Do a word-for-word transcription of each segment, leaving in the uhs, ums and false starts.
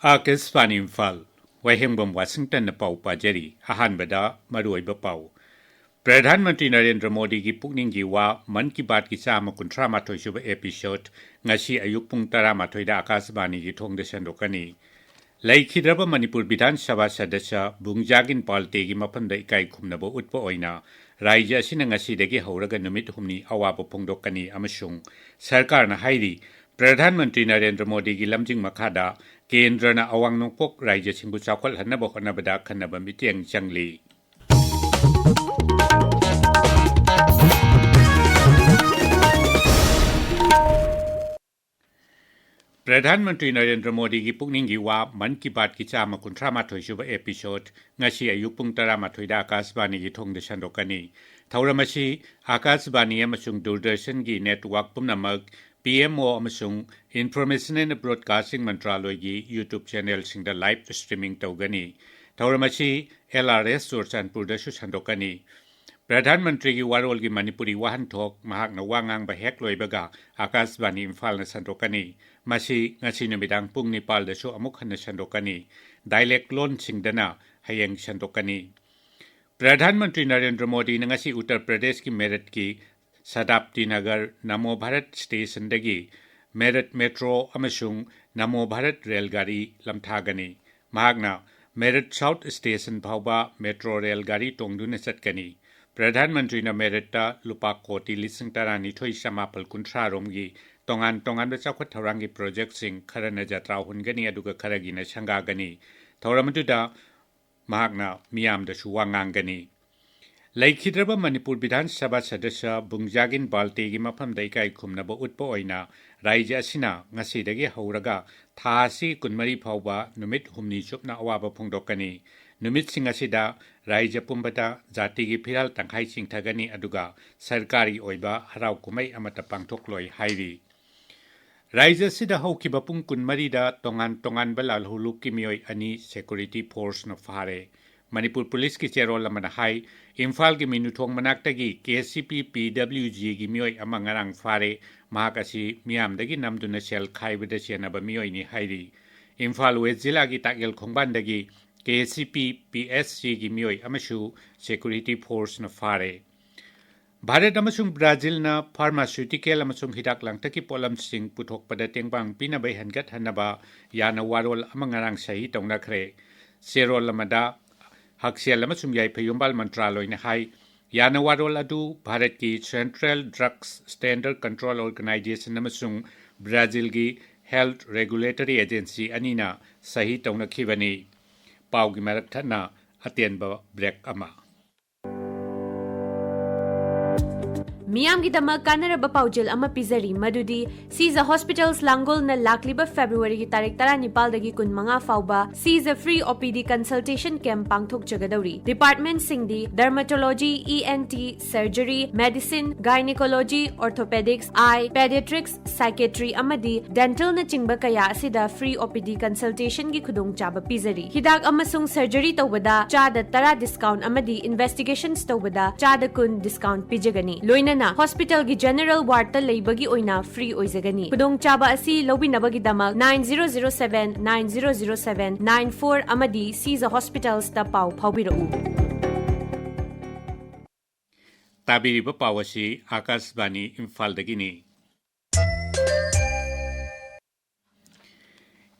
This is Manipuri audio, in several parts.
ꯑꯥꯀꯥꯁꯕꯥꯅꯤ ꯏꯝꯐꯥꯜ, ꯋꯥꯍꯦꯡꯕꯝ ꯋꯥꯁꯤꯡꯇꯟꯅ ꯄꯥꯎ ꯄꯥꯖꯔꯤ꯫ ꯑꯍꯥꯟꯕꯗ ꯃꯔꯨꯑꯣꯏꯕ ꯄꯥꯎ꯫ ꯄ꯭ꯔꯙꯥꯟ ꯃꯟꯇ꯭ꯔꯤ ꯅꯔꯦꯟꯗ꯭ꯔ ꯃꯣꯗꯤꯒꯤ ꯄꯨꯛꯅꯤꯡꯒꯤ ꯋꯥ ꯃꯟ ꯀꯤ ꯕꯥꯠꯀꯤ ꯆꯥꯝꯃ ꯀꯨꯟꯊ꯭ꯔꯥ ꯃꯥꯊꯣꯏ ꯁꯨꯕ episode ꯉꯁꯤ ꯑꯌꯨꯛ ꯄꯨꯡ ꯇꯔꯥꯃꯥꯊꯣꯏꯗ ꯑꯥꯀꯥꯁꯕꯥꯅꯤꯒꯤ ꯊꯣꯡꯗ ꯁꯟꯗꯣꯛꯀꯅꯤ꯫ ꯂꯩꯈꯤꯗ꯭ꯔꯕ ꯃꯅꯤꯄꯨꯔ ꯕꯤꯙꯥꯟ ꯁꯚꯥ ꯁꯗꯁ꯭ꯌ ꯕꯨꯡꯖꯥꯒꯤꯟ ꯄꯥꯜꯇꯦꯒꯤ ꯃꯐꯝꯗ ꯏꯀꯥꯏ ꯈꯨꯝꯅꯕ ꯎꯠꯄ ꯑꯣꯏꯅ ꯔꯥꯖ꯭ꯌ ꯑꯁꯤꯅ ꯉꯁꯤꯗꯒꯤ ꯍꯧꯔꯒ ꯅꯨꯃꯤꯠ ꯍꯨꯝꯅꯤ ꯑꯋꯥꯕ ꯐꯣꯡꯗꯣꯛꯀꯅꯤ ꯑꯃꯁꯨꯡ ꯁꯔꯀꯥꯔꯅ ꯍꯥꯏꯔꯤ, ꯄ꯭ꯔꯙꯥꯟ ꯃꯟꯇ꯭ꯔꯤ ꯅꯔꯦꯟꯗ꯭ꯔ ꯃꯣꯗꯤꯒꯤ ꯂꯝꯖꯤꯡ ꯃꯈꯥꯗ ꯀꯦꯟꯗ꯭ꯔꯅ ꯑꯋꯥꯡ ꯅꯣꯡꯄꯣꯛ ꯔꯥꯖ꯭ꯌꯁꯤꯡꯕꯨ ꯆꯥꯎꯈꯠꯍꯟꯅꯕ ꯍꯣꯠꯅꯕꯗ ꯑꯈꯟꯅꯕ ꯃꯤꯠꯌꯦꯡ ꯆꯪꯂꯤ꯫ ꯄ꯭ꯔꯙꯥꯟ ꯃꯟꯇ꯭ꯔꯤ ꯅꯔꯦꯟꯗ꯭ꯔ ꯃꯣꯗꯤꯒꯤ ꯄꯨꯛꯅꯤꯡꯒꯤ ꯋꯥ ꯃꯟ ꯀꯤ ꯕꯥꯠꯀꯤ ꯆꯥꯝꯃ ꯀꯨꯟꯊ꯭ꯔꯥ ꯃꯥꯊꯣꯏ ꯁꯨꯕ episode ꯉꯁꯤ ꯑꯌꯨꯛ ꯄꯨꯡ ꯇꯔꯥꯃꯥꯊꯣꯏꯗ ꯑꯥꯀꯥꯁꯕꯥꯅꯤꯒꯤ ꯊꯣꯡꯗ ꯁꯟꯗꯣꯛꯀꯅꯤ꯫ ꯊꯧꯔꯝ ꯑꯁꯤ ꯑꯥꯀꯥꯁꯕꯥꯅꯤ ꯑꯃꯁꯨꯡ ꯗꯨꯔꯗꯔꯁꯟꯒꯤ network ꯄꯨꯝꯅꯃꯛ, P M O ꯑꯃꯁꯨꯡ Information and Broadcasting ꯃꯟꯇ꯭ꯔꯥꯂꯣꯏꯒꯤ YouTube channelꯁꯤꯡꯗ live streaming ꯇꯧꯒꯅꯤ꯫ ꯊꯧꯔꯝ ꯑꯁꯤ L R S ꯆꯨꯔꯆꯥꯟꯄꯨꯔꯗꯁꯨ ꯁꯟꯗꯣꯛꯀꯅꯤ꯫ ꯄ꯭ꯔꯙꯥꯟ ꯃꯟꯇ꯭ꯔꯤꯒꯤ ꯋꯥꯔꯣꯜꯒꯤ ꯃꯅꯤꯄꯨꯔꯤ ꯋꯥꯍꯟꯊꯣꯛ ꯃꯍꯥꯛꯅ ꯋꯥ ꯉꯥꯡꯕ ꯍꯦꯛ ꯂꯣꯏꯕꯒ ꯑꯥꯀꯥꯁꯕꯥꯅꯤ ꯏꯝꯐꯥꯜꯅ ꯁꯟꯗꯣꯛꯀꯅꯤ꯫ ꯃꯁꯤ ꯉꯁꯤ ꯅꯨꯃꯤꯗꯥꯡ ꯄꯨꯡ ꯅꯤꯄꯥꯜꯗꯁꯨ ꯑꯃꯨꯛ ꯍꯟꯅ ꯁꯟꯗꯣꯛꯀꯅꯤ꯫ Dialect ꯂꯣꯟꯁꯤꯡꯗꯅ ꯍꯌꯦꯡ ꯁꯟꯗꯣꯛꯀꯅꯤ꯫ ꯄ꯭ꯔꯙꯥꯟ ꯃꯟꯇ꯭ꯔꯤ ꯅꯔꯦꯟꯗ꯭ꯔ ꯃꯣꯗꯤꯅ ꯉꯁꯤ ꯎꯠꯇꯔ ꯄ꯭ꯔꯗꯦꯁꯀꯤ ꯃꯦꯔꯠꯀꯤ ꯁꯇꯥꯕꯗꯤ ꯅꯒꯔ ꯅꯃꯣ ꯚꯥꯔꯠ ꯁ꯭ꯇꯦꯁꯟꯗꯒꯤ ꯃꯦꯔꯠ ꯃꯦꯇ꯭ꯔꯣ ꯑꯃꯁꯨꯡ ꯅꯃꯣ ꯚꯥꯔꯠ ꯔꯦꯜ ꯒꯥꯔꯤ ꯂꯝꯊꯥꯒꯅꯤ꯫ ꯃꯍꯥꯛꯅ ꯃꯦꯔꯠ ꯁꯥꯎꯠ ꯁ꯭ꯇꯦꯁꯟ ꯐꯥꯎꯕ ꯃꯦꯇ꯭ꯔꯣ ꯔꯦꯜ ꯒꯥꯔꯤ ꯇꯣꯡꯗꯨꯅ ꯆꯠꯀꯅꯤ꯫ ꯄ꯭ꯔꯙꯥꯟ ꯃꯟꯇ꯭ꯔꯤꯅ ꯃꯦꯔꯠꯇ ꯂꯨꯄꯥ ꯀꯣꯇꯤ ꯂꯤꯁꯤꯡ ꯇꯔꯥꯅꯤꯊꯣꯏ ꯆꯃꯥꯄꯜ ꯀꯨꯟꯊ꯭ꯔꯥ ꯔꯣꯝꯒꯤ ꯇꯣꯉꯥꯟ ꯇꯣꯉꯥꯟꯕ ꯆꯥꯎꯈꯠ ꯊꯧꯔꯥꯡꯒꯤ ꯄ꯭ꯔꯣꯖꯦꯛꯁꯤꯡ, ꯈꯔꯅ ꯖꯇ꯭ꯔꯥ ꯍꯨꯟꯒꯅꯤ, ꯑꯗꯨꯒ ꯈꯔꯒꯤꯅ ꯁꯪꯒꯥꯒꯅꯤ꯫ ꯊꯧꯔꯝ ꯑꯗꯨꯗ ꯃꯍꯥꯛꯅ ꯃꯤꯌꯥꯝꯗꯁꯨ ꯋꯥ ꯉꯥꯡꯒꯅꯤ꯫ ꯂꯩꯈꯤꯗ꯭ꯔꯕ ꯃꯅꯤꯄꯨꯔ ꯕꯤꯙꯥꯟ ꯁꯚꯥ ꯁꯗꯁ꯭ꯌ ꯕꯨꯡꯖꯥꯒꯤꯟ ꯕꯥꯜꯇꯦꯒꯤ ꯃꯐꯝꯗ ꯏꯀꯥꯏ ꯈꯨꯝꯅꯕ ꯎꯠꯄ ꯑꯣꯏꯅ ꯔꯥꯖ꯭ꯌ ꯑꯁꯤꯅ ꯉꯁꯤꯗꯒꯤ ꯍꯧꯔꯒ ꯊꯥ ꯑꯁꯤ ꯀꯨꯟꯃꯔꯤ ꯐꯥꯎꯕ ꯅꯨꯃꯤꯠ ꯍꯨꯝꯅꯤ ꯆꯨꯞꯅ ꯑꯋꯥꯕ ꯐꯣꯡꯗꯣꯛꯀꯅꯤ꯫ ꯅꯨꯃꯤꯠꯁꯤꯡ ꯑꯁꯤꯗ ꯔꯥꯖ꯭ꯌ ꯄꯨꯝꯕꯗ ꯖꯥꯇꯤꯒꯤ ꯐꯤꯔꯥꯜ ꯇꯪꯈꯥꯏ ꯆꯤꯡꯊꯒꯅꯤ, ꯑꯗꯨꯒ ꯁꯔꯀꯥꯔꯒꯤ ꯑꯣꯏꯕ ꯍꯔꯥꯎ ꯀꯨꯝꯍꯩ ꯑꯃꯠꯇ ꯄꯥꯡꯊꯣꯛꯂꯣꯏ ꯍꯥꯏꯔꯤ꯫ ꯔꯥꯖ꯭ꯌ ꯑꯁꯤꯗ ꯍꯧꯈꯤꯕ ꯄꯨꯡ ꯀꯨꯟꯃꯔꯤꯗ ꯇꯣꯉꯥꯟ ꯇꯣꯉꯥꯟꯕ ꯂꯥꯜꯍꯧꯂꯨꯞꯀꯤ ꯃꯤꯑꯣꯏ ꯑꯅꯤ security forceꯅ ꯐꯥꯔꯦ꯫ ꯃꯅꯤꯄꯨꯔ ꯄꯨꯂꯤꯁꯀꯤ ꯆꯦꯔꯣꯜ ꯑꯃꯅ ꯍꯥꯏ, ꯏꯝꯐꯥꯜꯒꯤ ꯃꯤꯅꯨꯊꯣꯡ ꯃꯅꯥꯛꯇꯒꯤ K C P P W Gꯒꯤ ꯃꯤꯑꯣꯏ ꯑꯃ ꯉꯔꯥꯡ ꯐꯥꯔꯦ꯫ ꯃꯍꯥꯛ ꯑꯁꯤ ꯃꯤꯌꯥꯝꯗꯒꯤ ꯅꯝꯗꯨꯅ ꯁꯦꯜ ꯈꯥꯏꯕꯗ ꯆꯦꯟꯅꯕ ꯃꯤꯑꯣꯏꯅꯤ ꯍꯥꯏꯔꯤ꯫ ꯏꯝꯐꯥꯜ ꯋꯦꯁ ꯖꯤꯂꯥꯒꯤ ꯇꯥꯛꯌꯦꯜ ꯈꯣꯡꯕꯥꯟꯗꯒꯤ ꯀꯦ ꯑꯦꯁ ꯁꯤ ꯄꯤ ꯄꯤ ꯑꯦꯁ ꯁꯤꯒꯤ ꯃꯤꯑꯣꯏ ꯑꯃꯁꯨ ꯁꯦꯀ꯭ꯌꯨꯔꯤꯇꯤ ꯐꯣꯔꯁꯅ ꯐꯥꯔꯦ꯫ ꯚꯥꯔꯠ ꯑꯃꯁꯨꯡ ꯕ꯭ꯔꯥꯖꯤꯜꯅ ꯐꯥꯔꯃꯥꯁ꯭ꯌꯨꯇꯤꯀꯦꯜ ꯑꯃꯁꯨꯡ ꯍꯤꯗꯥꯛ ꯂꯥꯡꯊꯛꯀꯤ ꯄꯣꯠꯂꯝꯁꯤꯡ ꯄꯨꯊꯣꯛꯄꯗ ꯇꯦꯡꯕꯥꯡ ꯄꯤꯅꯕ ꯍꯦꯟꯒꯠꯍꯟꯅꯕ ꯌꯥꯅ ꯋꯥꯔꯣꯜ ꯑꯃ ꯉꯔꯥꯡ ꯁꯍꯤ ꯇꯧꯅꯈ꯭ꯔꯦ꯫ ꯆꯦꯔꯣꯜ ꯑꯃꯗ ꯍꯛꯁꯦꯜ ꯑꯃꯁꯨꯡ ꯌꯥꯏꯐ ꯌꯨꯝꯕꯥꯜ ꯃꯟꯇ꯭ꯔꯥꯂꯣꯏꯅ ꯍꯥꯏ, ꯌꯥꯅ ꯋꯥꯔꯣꯜ ꯑꯗꯨ ꯚꯥꯔꯠꯀꯤ Central Drugs Standard Control Organisation ꯑꯃꯁꯨꯡ ꯕ꯭ꯔꯥꯖꯤꯜꯒꯤ Health Regulatory Agency ꯑꯅꯤꯅ ꯁꯍꯤ ꯇꯧꯅꯈꯤꯕꯅꯤ꯫ ꯄꯥꯎꯒꯤ ꯃꯔꯛ ꯊꯠꯅ ꯑꯇꯦꯟꯕ ꯕ꯭ꯔꯦꯛ ꯑꯃ꯫ ꯃꯤꯌꯥꯝꯒꯤꯗꯃꯛ ꯀꯥꯟꯅꯔꯕ ꯄꯥꯎꯖꯦꯜ ꯑꯃ ꯄꯤꯖꯔꯤ, ꯃꯗꯨꯗꯤ ꯁꯤꯖ ꯍꯣꯁꯄꯤꯇꯥꯜꯁ ꯂꯥꯡꯒꯣꯜꯅ ꯂꯥꯛꯂꯤꯕ ꯐꯦꯕ꯭ꯔꯨꯋꯥꯔꯤꯒꯤ ꯇꯥꯔꯤꯛ ꯇꯔꯥꯅꯤꯄꯥꯜꯗꯒꯤ ꯀꯨꯟꯃꯉꯥ ꯐꯥꯎꯕ ꯁꯤꯖ free O P D consultation camp ꯄꯥꯡꯊꯣꯛꯆꯒꯗꯧꯔꯤ꯫ ꯗꯤꯄꯥꯔꯠꯃꯦꯟꯠꯁꯤꯡꯗꯤ Dermatology, E N T, Surgery, Medicine, Gynecology, Orthopedics, Eye, Pediatrics, Psychiatry ꯑꯃꯗꯤ Dentalꯅꯆꯤꯡꯕ ꯀꯌꯥ ꯑꯁꯤꯗ free O P D consultationꯒꯤ ꯈꯨꯗꯣꯡꯆꯥꯕ ꯄꯤꯖꯔꯤ꯫ ꯍꯤꯗꯥꯛ ꯑꯃꯁꯨꯡ surgery ꯇꯧꯕꯗ ꯆꯥꯗ ꯇꯔꯥ discount ꯑꯃꯗꯤ investigations ꯇꯧꯕꯗ ꯆꯥꯗ ꯀꯨꯟ discount ꯄꯤꯖꯒꯅꯤ꯫ ꯂꯣꯏꯅꯅ ꯍꯣꯁꯄꯤꯇꯥꯜꯒꯤ general wardꯇ ꯂꯩꯕꯒꯤ ꯑꯣꯏꯅ free ꯑꯣꯏꯖꯒꯅꯤ꯫ ꯈꯨꯗꯣꯡꯆꯥꯕ ꯑꯁꯤ ꯂꯧꯕꯤꯅꯕꯒꯤꯗꯃꯛ nine zero zero seven nine zero zero seven nine four ꯑꯃꯗꯤ ꯁꯤꯖ ꯍꯣꯁꯄꯤꯇꯥꯜꯁꯇ ꯄꯥꯎ ꯐꯥꯎꯕꯤꯔꯛꯎ꯫ ꯇꯥꯕꯤꯔꯤꯕ ꯄꯥꯎ ꯑꯁꯤ ꯑꯥꯀꯥꯁꯕꯥꯅꯤ ꯏꯝꯐꯥꯜꯗꯒꯤꯅꯤ꯫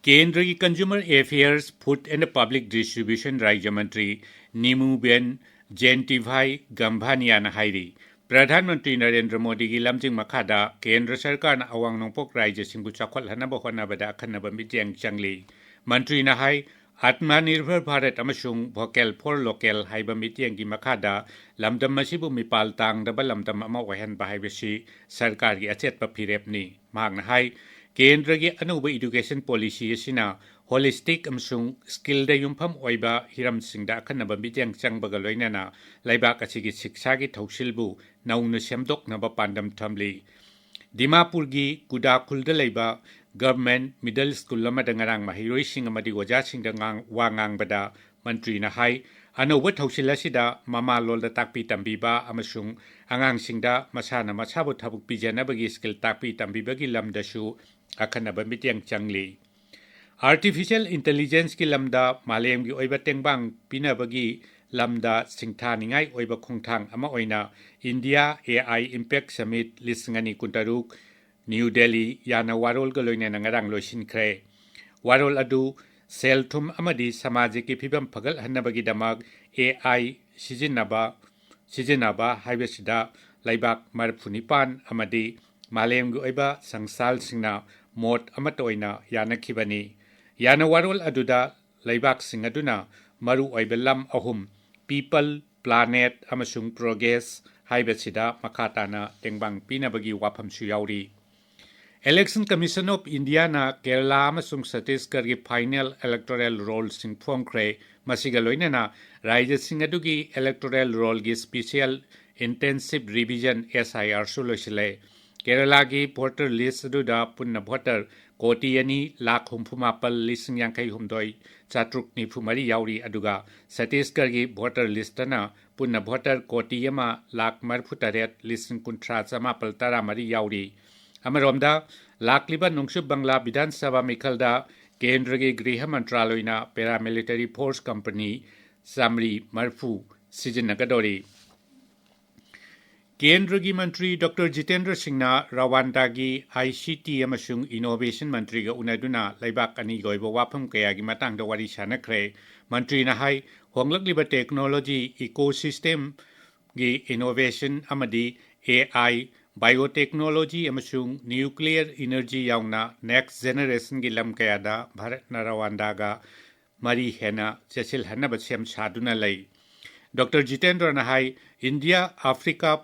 ꯀꯦꯟꯗ꯭ꯔꯒꯤ Consumer Affairs, Food and Public Distribution ꯔꯥꯖ꯭ꯌ ꯃꯟꯇ꯭ꯔꯤ ꯅꯤꯃꯨꯕꯦꯟ ꯖꯦꯟꯇꯤꯚꯥꯏ ꯒꯝꯚꯥꯅꯤꯌꯥꯅ ꯍꯥꯏꯔꯤ, ꯄ꯭ꯔꯙꯥꯟ ꯃꯟꯇ꯭ꯔꯤ ꯅꯔꯦꯟꯗ꯭ꯔ ꯃꯣꯗꯤꯒꯤ ꯂꯝꯖꯤꯡ ꯃꯈꯥꯗ ꯀꯦꯟꯗ꯭ꯔ ꯁꯔꯀꯥꯔꯅ ꯑꯋꯥꯡ ꯅꯣꯡꯄꯣꯛ ꯔꯥꯖ꯭ꯌꯁꯤꯡꯕꯨ ꯆꯥꯎꯈꯠꯍꯟꯅꯕ ꯍꯣꯠꯅꯕꯗ ꯑꯈꯟꯅꯕ ꯃꯤꯠꯌꯦꯡ ꯆꯪꯂꯤ꯫ ꯃꯟꯇ꯭ꯔꯤꯅ ꯍꯥꯏ, Atmanirbhar Bharat ꯑꯃꯁꯨꯡ Vocal for Local ꯍꯥꯏꯕ ꯃꯤꯠꯌꯦꯡꯒꯤ ꯃꯈꯥꯗ ꯂꯝꯗꯝ ꯑꯁꯤꯕꯨ ꯃꯤꯄꯥꯜ ꯇꯥꯡꯗꯕ ꯂꯝꯗꯝ ꯑꯃ ꯑꯣꯏꯍꯟꯕ ꯍꯥꯏꯕꯁꯤ ꯁꯔꯀꯥꯔꯒꯤ ꯑꯆꯦꯠꯄ ꯐꯤꯔꯦꯞꯅꯤ꯫ ꯃꯍꯥꯛꯅ ꯍꯥꯏ, ꯀꯦꯟꯗ꯭ꯔꯒꯤ ꯑꯅꯧꯕ education policy ꯑꯁꯤꯅ holistic ꯑꯃꯁꯨꯡ skillꯗ ꯌꯨꯝꯐꯝ ꯑꯣꯏꯕ ꯍꯤꯔꯝꯁꯤꯡꯗ ꯑꯈꯟꯅꯕ ꯃꯤꯠꯌꯦꯡ ꯆꯪꯕꯒ ꯂꯣꯏꯅꯅ ꯂꯩꯕꯥꯛ ꯑꯁꯤꯒꯤ ꯁꯤꯛꯁꯥꯒꯤ ꯊꯧꯁꯤꯜꯕꯨ ꯅꯧꯅ ꯁꯦꯝꯗꯣꯛꯅꯕ ꯄꯥꯟꯗꯝ ꯊꯝꯂꯤ꯫ ꯗꯤꯃꯥꯄꯨꯔꯒꯤ ꯀꯨꯗꯥꯈꯨꯜꯗ ꯂꯩꯕ Government Middle School ꯑꯃꯗ ꯉꯔꯥꯡ ꯃꯍꯩꯔꯣꯏꯁꯤꯡ ꯑꯃꯗꯤ ꯑꯣꯖꯥꯁꯤꯡꯗ ꯉꯥꯡ-, ꯋꯥ ꯉꯥꯡꯕꯗ ꯃꯟꯇ꯭ꯔꯤꯅ ꯍꯥꯏ, ꯑꯅꯧꯕ ꯊꯧꯁꯤꯜ ꯑꯁꯤꯗ ꯃꯃꯥ ꯂꯣꯜꯗ ꯇꯥꯛꯄꯤ ꯇꯝꯕꯤꯕ ꯑꯃꯁꯨꯡ ꯑꯉꯥꯡꯁꯤꯡꯗ ꯃꯁꯥꯅ ꯃꯁꯥꯕꯨ ꯊꯕꯛ ꯄꯤꯖꯅꯕꯒꯤ skill ꯇꯥꯛꯄꯤ ꯇꯝꯕꯤꯕꯒꯤ ꯂꯝꯗꯁꯨ ꯑꯈꯟꯅꯕ ꯃꯤꯠꯌꯦꯡ ꯆꯪꯂꯤ꯫ Artificial Intelligence-ꯀꯤ ꯂꯝꯗ ꯃꯥꯂꯦꯝꯒꯤ ꯑꯣꯏꯕ ꯇꯦꯡꯕꯥꯡ ꯄꯤꯅꯕꯒꯤ ꯂꯝꯗ ꯁꯤꯡꯊꯥꯅꯤꯡꯉꯥꯏ ꯑꯣꯏꯕ ꯈꯣꯡꯊꯥꯡ ꯑꯃ ꯑꯣꯏꯅ India AI Impact Summit ꯂꯤꯁꯤꯡ ꯑꯅꯤ ꯀꯨꯟꯇꯔꯨꯛ, ꯅ꯭ꯌꯨ ꯗꯦꯜꯂꯤ ꯌꯥꯅ ꯋꯥꯔꯣꯜꯒ ꯂꯣꯏꯅꯅ ꯉꯔꯥꯡ ꯂꯣꯏꯁꯤꯟꯈ꯭ꯔꯦ꯫ ꯋꯥꯔꯣꯜ ꯑꯗꯨ ꯁꯦꯜ ꯊꯨꯝ ꯑꯃꯗꯤ ꯁꯃꯥꯖꯤꯛꯀꯤ ꯐꯤꯕꯝ ꯐꯒꯠꯍꯟꯅꯕꯒꯤꯗꯃꯛ AI ꯁꯤꯖꯤꯟꯅꯕ, ꯁꯤꯖꯤꯟꯅꯕ ꯍꯥꯏꯕꯁꯤꯗ ꯂꯩꯕꯥꯛ ꯃꯔꯤꯐꯨꯅꯤꯄꯥꯟ ꯑꯃꯗꯤ ꯃꯥꯂꯦꯝꯒꯤ ꯑꯣꯏꯕ ꯁꯪꯁꯊꯥꯟꯁꯤꯡꯅ ꯃꯣꯠ ꯑꯃꯠꯇ ꯑꯣꯏꯅ ꯌꯥꯅꯈꯤꯕꯅꯤ꯫ ꯌꯥꯅ ꯋꯥꯔꯣꯜ ꯑꯗꯨꯗ ꯂꯩꯕꯥꯛꯁꯤꯡ ꯑꯗꯨꯅ ꯃꯔꯨꯑꯣꯏꯕ ꯂꯝ ꯑꯍꯨꯝ, People, Planet ꯑꯃꯁꯨꯡ Progress ꯍꯥꯏꯕꯁꯤꯗ ꯃꯈꯥ ꯇꯥꯅ ꯇꯦꯡꯕꯥꯡ ꯄꯤꯅꯕꯒꯤ ꯋꯥꯐꯝꯁꯨ ꯌꯥꯎꯔꯤ꯫ Election Commission of India-ꯅ ꯀꯦꯔꯂꯥ ꯑꯃꯁꯨꯡ ꯆꯇꯤꯁꯒꯔꯒꯤ final electoral roll-ꯁꯤꯡ ꯐꯣꯡꯈ꯭ꯔꯦ꯫ ꯃꯁꯤꯒ ꯂꯣꯏꯅꯅ ꯔꯥꯖ꯭ꯌꯁꯤꯡ ꯑꯗꯨꯒꯤ electoral roll-ꯒꯤ special intensive revision, S I R-ꯁꯨ ꯂꯣꯏꯁꯤꯜꯂꯦ꯫ ꯀꯦꯔꯂꯥꯒꯤ voter list ꯑꯗꯨꯗ ꯄꯨꯟꯅ voter ꯀꯣꯇꯤ ꯑꯅꯤ ꯂꯥꯈ ꯍꯨꯝꯐꯨ ꯃꯥꯄꯜ ꯂꯤꯁꯤꯡ ꯌꯥꯡꯈꯩ ꯍꯨꯝꯗꯣꯏ ꯆꯥꯇ꯭ꯔꯨꯛ ꯅꯤꯐꯨ ꯃꯔꯤ ꯌꯥꯎꯔꯤ꯫ ꯑꯗꯨꯒ ꯆꯇꯤꯁꯒꯔꯒꯤ voter list-ꯇꯅ ꯄꯨꯟꯅ voter ꯀꯣꯇꯤ ꯑꯃ ꯂꯥꯈ ꯃꯔꯤꯐꯨ ꯇꯔꯦꯠ ꯂꯤꯁꯤꯡ ꯀꯨꯟꯊ꯭ꯔꯥ ꯆꯃꯥꯄꯜ ꯇꯔꯥꯃꯔꯤ ꯌꯥꯎꯔꯤ꯫ ꯑꯃꯔꯣꯝꯗ, ꯂꯥꯛꯂꯤꯕ ꯅꯣꯡꯆꯨꯞ ꯕꯪꯒ꯭ꯂꯥ ꯕꯤꯙꯥꯟ ꯁꯚꯥ ꯃꯤꯈꯜꯗ ꯀꯦꯟꯗ꯭ꯔꯒꯤ ꯒ꯭ꯔꯤꯍ ꯃꯟꯇ꯭ꯔꯥꯂꯣꯏꯅ paramilitary force company ꯆꯥꯃꯔꯤ ꯃꯔꯤꯐꯨ ꯁꯤꯖꯤꯟꯅꯒꯗꯧꯔꯤ꯫ ꯀꯦꯟꯗ꯭ꯔꯒꯤ ꯃꯟꯇ꯭ꯔꯤ ꯗꯣꯛꯇꯔ ꯖꯤꯇꯦꯟꯗ꯭ꯔ ꯁꯤꯡꯅ ꯔꯋꯥꯟꯗꯥꯒꯤ I C T ꯑꯃꯁꯨꯡ innovation ꯃꯟꯇ꯭ꯔꯤꯒ ꯎꯅꯗꯨꯅ ꯂꯩꯕꯥꯛ ꯑꯅꯤꯒꯤ ꯑꯣꯏꯕ ꯋꯥꯐꯝ ꯀꯌꯥꯒꯤ ꯃꯇꯥꯡꯗ ꯋꯥꯔꯤ ꯁꯥꯅꯈ꯭ꯔꯦ꯫ ꯃꯟꯇ꯭ꯔꯤꯅ ꯍꯥꯏ, ꯍꯣꯡꯂꯛꯂꯤꯕ technology ecosystem-ꯒꯤ innovation ꯑꯃꯗꯤ A I, biotechnology ꯑꯃꯁꯨꯡ nuclear energy ꯌꯥꯎꯅ next generation-ꯒꯤ ꯂꯝ ꯀꯌꯥꯗ ꯚꯥꯔꯠꯅ ꯔꯋꯥꯟꯗꯥꯒ ꯃꯔꯤ ꯍꯦꯟꯅ ꯆꯦꯠꯁꯤꯜꯍꯟꯅꯕ ꯁꯦꯝ ꯁꯥꯗꯨꯅ ꯂꯩ꯫ ꯗꯣꯛꯇꯔ ꯖꯤꯇꯦꯟꯗ꯭ꯔꯅ ꯍꯥꯏ, India Africa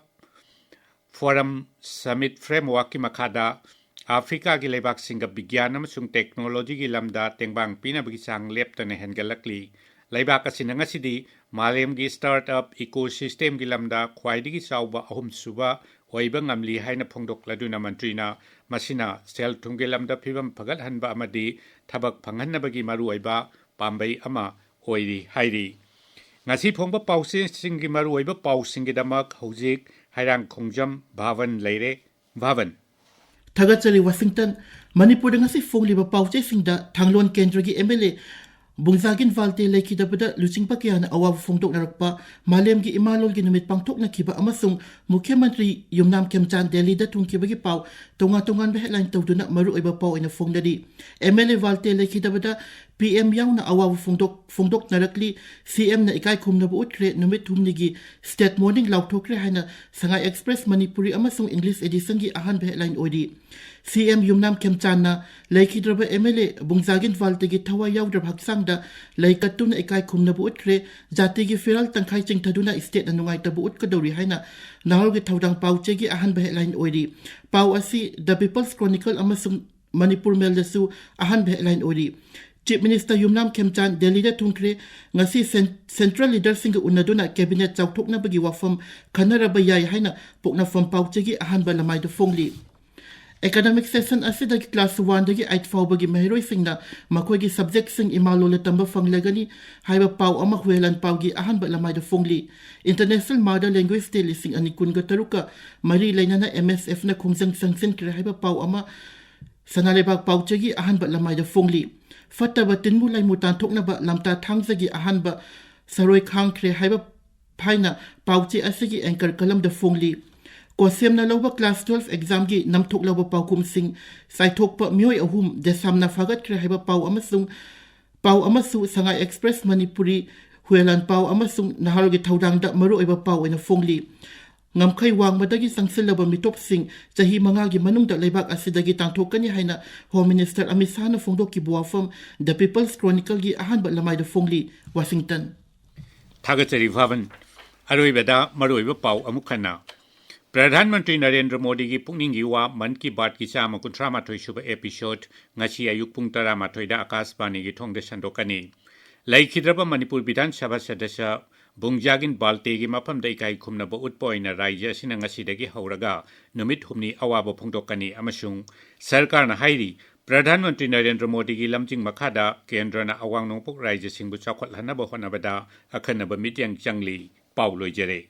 Forum Summit framework-ꯀꯤ ꯃꯈꯥꯗ ꯑꯐ꯭ꯔꯤꯀꯥꯒꯤ ꯂꯩꯕꯥꯛꯁꯤꯡꯒ ꯕꯤꯒ꯭ꯌꯥꯟ ꯑꯃꯁꯨꯡ technology-ꯒꯤ ꯂꯝꯗ ꯇꯦꯡꯕꯥꯡ ꯄꯤꯅꯕꯒꯤ ꯆꯥꯡ ꯂꯦꯞꯇꯅ ꯍꯦꯟꯒꯠꯂꯛꯂꯤ꯫ ꯂꯩꯕꯥꯛ ꯑꯁꯤꯅ ꯉꯁꯤꯗꯤ ꯃꯥꯂꯦꯝꯒꯤ startup ecosystem-ꯒꯤ ꯂꯝꯗ ꯈ꯭ꯋꯥꯏꯗꯒꯤ ꯆꯥꯎꯕ ꯑꯍꯨꯝꯁꯨꯕ ꯑꯣꯏꯕ ꯉꯝꯂꯤ ꯍꯥꯏꯅ ꯐꯣꯡꯗꯣꯛꯂꯗꯨꯅ ꯃꯟꯇ꯭ꯔꯤꯅ ꯃꯁꯤꯅ ꯁꯦꯜ ꯊꯨꯝꯒꯤ ꯂꯝꯗ ꯐꯤꯕꯝ ꯐꯒꯠꯍꯟꯕ ꯑꯃꯗꯤ ꯊꯕꯛ ꯐꯪꯍꯟꯅꯕꯒꯤ ꯃꯔꯨꯑꯣꯏꯕ ꯄꯥꯝꯕꯩ ꯑꯃ ꯑꯣꯏꯔꯤ ꯍꯥꯏꯔꯤ꯫ ꯉꯁꯤ ꯐꯣꯡꯕ ꯄꯥꯎꯆꯦꯁꯤꯡꯒꯤ ꯃꯔꯨꯑꯣꯏꯕ ꯄꯥꯎꯁꯤꯡꯒꯤꯗꯃꯛ ꯍꯧꯖꯤꯛ ꯍꯩꯔꯥꯡꯈꯣꯡꯖꯝ ꯚꯥꯕꯟ ꯂꯩꯔꯦ꯫ ꯚꯥꯕꯟ꯫ ꯊꯥꯒꯠꯆꯔꯤ ꯋꯥꯁꯤꯡꯇꯟ꯫ ꯃꯅꯤꯄꯨꯔꯗ ꯉꯁꯤ ꯐꯣꯡꯂꯤꯕ ꯄꯥꯎꯆꯦꯁꯤꯡꯗ ꯊꯥꯡꯂꯣꯟ ꯀꯦꯟꯗ꯭ꯔꯒꯤ ꯑꯦꯝ ꯑꯦꯜ ꯑꯦ ꯕꯨꯡꯖꯥꯒꯤꯟ ꯚꯥꯜꯇꯦ ꯂꯩꯈꯤꯗꯕꯗ ꯂꯨꯆꯤꯡꯕ ꯀꯌꯥꯅ ꯑꯋꯥꯕ ꯐꯣꯡꯗꯣꯛꯅꯔꯛꯄ, ꯃꯥꯂꯦꯝꯒꯤ ꯏꯃꯥ ꯂꯣꯜꯒꯤ ꯅꯨꯃꯤꯠ ꯄꯥꯡꯊꯣꯛꯅꯈꯤꯕ ꯑꯃꯁꯨꯡ ꯃꯨꯈ꯭ꯌ ꯃꯟꯇ꯭ꯔꯤ ꯌꯨꯝꯅꯥꯝ ꯈꯦꯝꯆꯥꯟ ꯗꯦꯜꯂꯤꯗ ꯊꯨꯡꯈꯤꯕꯒꯤ ꯄꯥꯎ ꯇꯣꯉꯥꯟ ꯇꯣꯉꯥꯟꯕ ꯍꯦꯗꯂꯥꯏꯟ ꯇꯧꯗꯨꯅ ꯃꯔꯨꯑꯣꯏꯕ ꯄꯥꯎ ꯑꯣꯏꯅ ꯐꯣꯡꯅꯔꯤ꯫ ꯑꯦꯝ ꯑꯦꯜ ꯑꯦ ꯚꯥꯜꯇꯦ ꯂꯩꯈꯤꯗꯕꯗ ꯄꯤ ꯑꯦꯝ ꯌꯥꯎꯅ ꯑꯋꯥꯕ ꯐꯣꯡꯗꯣꯛ-, ꯐꯣꯡꯗꯣꯛꯅꯔꯛꯂꯤ꯫ ꯁꯤ ꯑꯦꯝꯅ ꯏꯀꯥꯏ ꯈꯨꯝꯅꯕ ꯎꯠꯈ꯭ꯔꯦ꯫ ꯅꯨꯃꯤꯠ ꯍꯨꯝꯅꯤꯒꯤ ꯁ꯭ꯇꯦꯠ ꯃꯣꯔꯅꯤꯡ ꯂꯥꯎꯊꯣꯛꯈ꯭ꯔꯦ ꯍꯥꯏꯅ ꯁꯉꯥꯏ ꯑꯦꯛꯁꯄ꯭ꯔꯦꯁ ꯃꯅꯤꯄꯨꯔꯤ ꯑꯃꯁꯨꯡ ꯏꯪꯂꯤꯁ ꯑꯦꯗꯤꯁꯟꯒꯤ ꯑꯍꯥꯟꯕ ꯍꯦꯗꯂꯥꯏꯟ ꯑꯣꯏꯔꯤ꯫ ꯁꯤ ꯑꯦꯝ ꯌꯨꯝꯅꯥꯝ ꯈꯦꯝꯆꯥꯟꯅ ꯂꯩꯈꯤꯗ꯭ꯔꯕ ꯑꯦꯝ ꯑꯦꯜ ꯑꯦ ꯕꯨꯡꯖꯥꯒꯤꯟ ꯚꯥꯜꯇꯦꯒꯤ ꯊꯋꯥꯏ ꯌꯥꯎꯗ꯭ꯔꯕ ꯍꯛꯆꯥꯡꯗ ꯂꯩ ꯀꯠꯇꯨꯅ ꯏꯀꯥꯏ ꯈꯨꯝꯅꯕ ꯎꯠꯈ꯭ꯔꯦ꯫ ꯖꯥꯇꯤꯒꯤ ꯐꯤꯔꯥꯜ ꯇꯪꯈꯥꯏ ꯆꯤꯡꯊꯗꯨꯅ ꯁ꯭ꯇꯦꯠꯅ ꯅꯨꯡꯉꯥꯏꯇꯕ ꯎꯠꯀꯗꯧꯔꯤ ꯍꯥꯏꯅ ꯅꯍꯥꯔꯣꯜꯒꯤ ꯊꯧꯗꯥꯡ ꯄꯥꯎꯆꯦꯒꯤ ꯑꯍꯥꯟꯕ ꯍꯦꯗꯂꯥꯏꯟ ꯑꯣꯏꯔꯤ꯫ ꯄꯥꯎ ꯑꯁꯤ ꯗ ꯄꯤꯄꯜꯁ ꯀ꯭ꯔꯣꯅꯤꯀꯜ ꯑꯃꯁꯨꯡ ꯃꯅꯤꯄꯨꯔ ꯃꯦꯜꯗꯁꯨ ꯑꯍꯥꯟꯕ ꯍꯦꯗꯂꯥꯏꯟ ꯑꯣꯏꯔꯤ꯫ ꯆꯤꯐ ꯃꯤꯅꯤꯁꯇꯔ ꯌꯨꯝꯅꯥꯝ ꯈꯦꯝꯆꯥꯟ ꯗꯦꯜꯂꯤꯗ ꯊꯨꯡꯈ꯭ꯔꯦ꯫ ꯉꯁꯤ ꯁꯦꯟ-, ꯁꯦꯟꯇ꯭ꯔꯦꯜ ꯂꯤꯗꯔꯁꯤꯡꯒ ꯎꯅꯗꯨꯅ ꯀꯦꯕꯤꯅꯦꯠ ꯆꯥꯎꯊꯣꯛꯅꯕꯒꯤ ꯋꯥꯐꯝ ꯈꯟꯅꯔꯕ ꯌꯥꯏ ꯍꯥꯏꯅ ꯄꯣꯛꯅꯐꯝ ꯄꯥꯎꯆꯦꯒꯤ ꯑꯍꯥꯟꯕ ꯂꯃꯥꯏꯗ ꯐꯣꯡꯂꯤ꯫ ꯑꯦꯀꯥꯗꯃꯤꯛ ꯁꯦꯁꯟ ꯑꯁꯤꯗꯒꯤ ꯀ꯭ꯂꯥꯁ ꯋꯥꯟꯗꯒꯤ ꯑꯩꯠ ꯐꯥꯎꯕꯒꯤ ꯃꯍꯩꯔꯣꯏꯁꯤꯡꯅ ꯃꯈꯣꯏꯒꯤ ꯁꯕꯖꯦꯛꯁꯤꯡ ꯏꯃꯥꯂꯣꯟꯗ ꯇꯝꯕ ꯐꯪꯂꯒꯅꯤ ꯍꯥꯏꯕ ꯄꯥꯎ ꯑꯃ ꯍꯨꯌꯦꯂꯥꯟ ꯄꯥꯎꯒꯤ ꯑꯍꯥꯟꯕ ꯂꯃꯥꯏꯗ ꯐꯣꯡꯂꯤ꯫ ꯏꯟꯇꯔꯅꯦꯁꯅꯦꯜ ꯃꯥꯗꯔ ꯂꯦꯡꯒ꯭ꯋꯦꯖ ꯗꯦ ꯂꯤꯁꯤꯡ ꯑꯅꯤ ꯀꯨꯟꯒ ꯇꯔꯨꯛꯀ ꯃꯔꯤ ꯂꯩꯅꯅ ꯑꯦꯝ ꯑꯦꯁ ꯑꯦꯐꯅ ꯈꯣꯡꯖꯪ ꯆꯪꯁꯤꯟꯈ꯭ꯔꯦ ꯍꯥꯏꯕ ꯄꯥꯎ ꯑꯃ ꯁꯅꯥ ꯂꯩꯕꯥꯛ ꯄꯥꯎꯆꯦꯒꯤ ꯑꯍꯥꯟꯕ ꯂꯃꯥꯏꯗ ꯐꯣꯡꯂꯤ꯫ ꯐꯠꯇꯕ ꯇꯤꯟꯃꯨ ꯂꯥꯏꯃꯨ ꯇꯥꯟꯊꯣꯛꯅꯕ ꯂꯝꯇꯥ ꯊꯥꯡꯖꯒꯤ ꯑꯍꯥꯟꯕ ꯁꯔꯣꯏ ꯈꯥꯡꯈ꯭ꯔꯦ ꯍꯥꯏꯕ ꯍꯥꯏꯅ ꯄꯥꯎꯆꯦ ꯑꯁꯤꯒꯤ ꯑꯦꯡꯀꯔ ꯀꯂꯝꯗ ꯐꯣꯡꯂꯤ꯫ ꯀꯣꯁꯦꯝꯅ ꯂꯧꯕ ꯀ꯭ꯂꯥꯁ ꯇꯨꯋꯦꯜꯐ ꯑꯦꯛꯖꯥꯝꯒꯤ ꯅꯝꯊꯣꯛꯂꯕ ꯄꯥꯎꯈꯨꯝꯁꯤꯡ ꯆꯥꯏꯊꯣꯛꯄ ꯃꯤꯑꯣꯏ ꯑꯍꯨꯝ ꯗꯦꯁꯥꯝꯅ ꯐꯥꯒꯠꯈ꯭ꯔꯦ ꯍꯥꯏꯕ ꯄꯥꯎ ꯑꯃꯁꯨꯡ ꯄꯥꯎ ꯑꯃꯁꯨ ꯁꯉꯥꯏ ꯑꯦꯛꯁꯄ꯭ꯔꯦꯁ ꯃꯅꯤꯄꯨꯔꯤ ꯍꯨꯌꯦꯂꯥꯟ ꯄꯥꯎ ꯑꯃꯁꯨꯡ ꯅꯍꯥꯔꯣꯜꯒꯤ ꯊꯧꯗꯥꯡꯗ ꯃꯔꯨꯑꯣꯏꯕ ꯄꯥꯎ ꯑꯣꯏꯅ ꯐꯣꯡꯂꯤ꯫ ꯉꯝꯈꯩ ꯋꯥꯡꯃꯗꯒꯤ ꯆꯪꯁꯤꯜꯂꯕ ꯃꯤꯇꯣꯞꯁꯤꯡ ꯆꯍꯤ ꯃꯉꯥꯒꯤ ꯃꯅꯨꯡꯗ ꯂꯩꯕꯥꯛ ꯑꯁꯤꯗꯒꯤ ꯇꯥꯟꯊꯣꯛꯀꯅꯤ ꯍꯥꯏꯅ ꯍꯣꯝ ꯃꯤꯅꯤꯁꯇꯔ ꯑꯃꯤꯠ ꯁꯥꯍꯅ ꯐꯣꯡꯗꯣꯛꯈꯤꯕ ꯋꯥꯐꯝ ꯗ ꯄꯤꯄꯜꯁ ꯀ꯭ꯔꯣꯅꯤꯀꯜꯒꯤ ꯑꯍꯥꯟꯕ ꯂꯃꯥꯏꯗ ꯐꯣꯡꯂꯤ꯫ ꯋꯥꯁꯤꯡꯇꯟ꯫ ꯊꯥꯒꯠꯆꯔꯤ ꯚꯥꯕꯟ꯫ ꯑꯔꯣꯏꯕꯗ ꯃꯔꯨꯑꯣꯏꯕ ꯄꯥꯎ ꯑꯃꯨꯛ ꯍꯟꯅ꯫ ꯄ꯭ꯔꯙꯥꯟ ꯃꯟꯇ꯭ꯔꯤ ꯅꯔꯦꯟꯗ꯭ꯔ ꯃꯣꯗꯤꯒꯤ ꯄꯨꯛꯅꯤꯡꯒꯤ ꯋꯥ ꯃꯟ ꯀꯤ ꯕꯥꯠꯀꯤ ꯆꯥꯝꯃ ꯀꯨꯟꯊ꯭ꯔꯥ ꯃꯥꯊꯣꯏ ꯁꯨꯕ ꯑꯦꯄꯤꯁꯣꯗ ꯉꯁꯤ ꯑꯌꯨꯛ ꯄꯨꯡ ꯇꯔꯥꯃꯥꯊꯣꯏꯗ ꯑꯀꯥꯁꯕꯥꯅꯤꯒꯤ ꯊꯣꯡꯗ ꯁꯟꯗꯣꯛꯀꯅꯤ꯫ ꯂꯩꯈꯤꯗ꯭ꯔꯕ ꯃꯅꯤꯄꯨꯔ ꯕꯤꯙꯥꯟ ꯁꯚꯥ ꯁꯗꯁ꯭ꯌ ꯕꯨꯡꯖꯥꯒꯤꯟ ꯕꯥꯜꯇꯦꯒꯤ ꯃꯐꯝꯗ ꯏꯀꯥꯏ ꯈꯨꯝꯅꯕ ꯎꯠꯄ ꯑꯣꯏꯅ ꯔꯥꯖ꯭ꯌ ꯑꯁꯤꯅ ꯉꯁꯤꯗꯒꯤ ꯍꯧꯔꯒ ꯅꯨꯃꯤꯠ ꯍꯨꯝꯅꯤ ꯑꯋꯥꯕ ꯐꯣꯡꯗꯣꯛꯀꯅꯤ ꯑꯃꯁꯨꯡ ꯁꯔꯀꯥꯔꯅ ꯍꯥꯏꯔꯤ, ꯄ꯭ꯔꯙꯥꯟ ꯃꯟꯇ꯭ꯔꯤ ꯅꯔꯦꯟꯗ꯭ꯔ ꯃꯣꯗꯤꯒꯤ ꯂꯝꯖꯤꯡ ꯃꯈꯥꯗ ꯀꯦꯟꯗ꯭ꯔꯅ ꯑꯋꯥꯡ ꯅꯣꯡꯄꯣꯛ ꯔꯥꯖ꯭ꯌꯁꯤꯡꯕꯨ ꯆꯥꯎꯈꯠꯍꯟꯅꯕ ꯍꯣꯠꯅꯕꯗ ꯑꯈꯟꯅꯕ ꯃꯤꯠꯌꯦꯡ ꯆꯪꯂꯤ꯫ ꯄꯥꯎ ꯂꯣꯏꯖꯔꯦ꯫